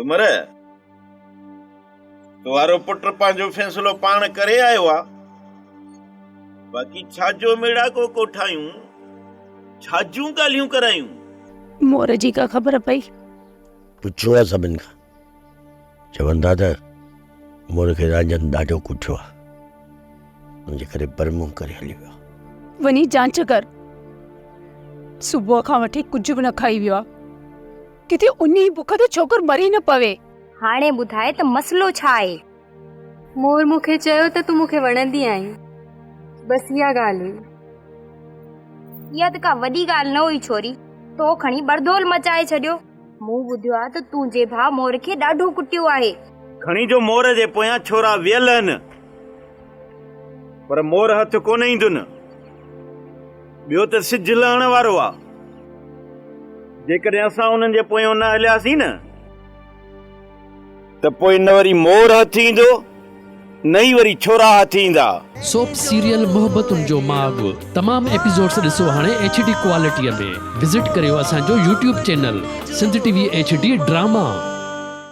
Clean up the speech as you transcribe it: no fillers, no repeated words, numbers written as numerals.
گمر، تو وارو پٽ پنهنجو فيصلو پاڻ ڪري آيو آ. باقي ڇا جو ميڙاڪو ڪوٺايون، ڇا جون ڳالهيون ڪرايون؟ مور جي ڪا خبر پئي؟ پڇيو آ سڀن کان، چون ٿا ته مور کي رانجهن ڏاڍو ڪٽيو آ، ان جي ڪري برمون ڪري هليو ويو آ. وڃي جانچ ڪر، صبح کان وٺي ڪجهه به نه کائي ويو آ. ڪٿي انهي بک تي ڇوڪر مري نه پوي. هاڻي ٻڌاء ته مسئلو ڇا آهي؟ مور مون کي چيو ته تون مون کي وڻندي آهين. بس اها ڳالهه هئي. اها ته ڪا وڏي ڳالهه نه هئي ڇوري. تو کڻي ٻرڌول مچائي ڇڏيو. مون ٻڌيو آهي ته تنهنجي ڀاء مور کي ڏاڍو ڪٽيو آهي. کڻي جو مور جي پويان ڇورا ويل آهن پر مور هٿ ڪونه ايندن. ٻيو ته سج لهڻ وارو آ. جيڪڏهن اسان انهن جي پويان نه هلياسين نه ته پوء نه وري مور هٿ ايندو نه ئي وري ڇورا هٿ ايندا. سوپ سيريل محبتن جو ماڳ تمام ايپيسوڊس ڏسو هاڻي ايڇ ڊي ڪوالٽي ۾ وزٽ ڪريو اسان جو YouTube channel Sindh T V H D drama.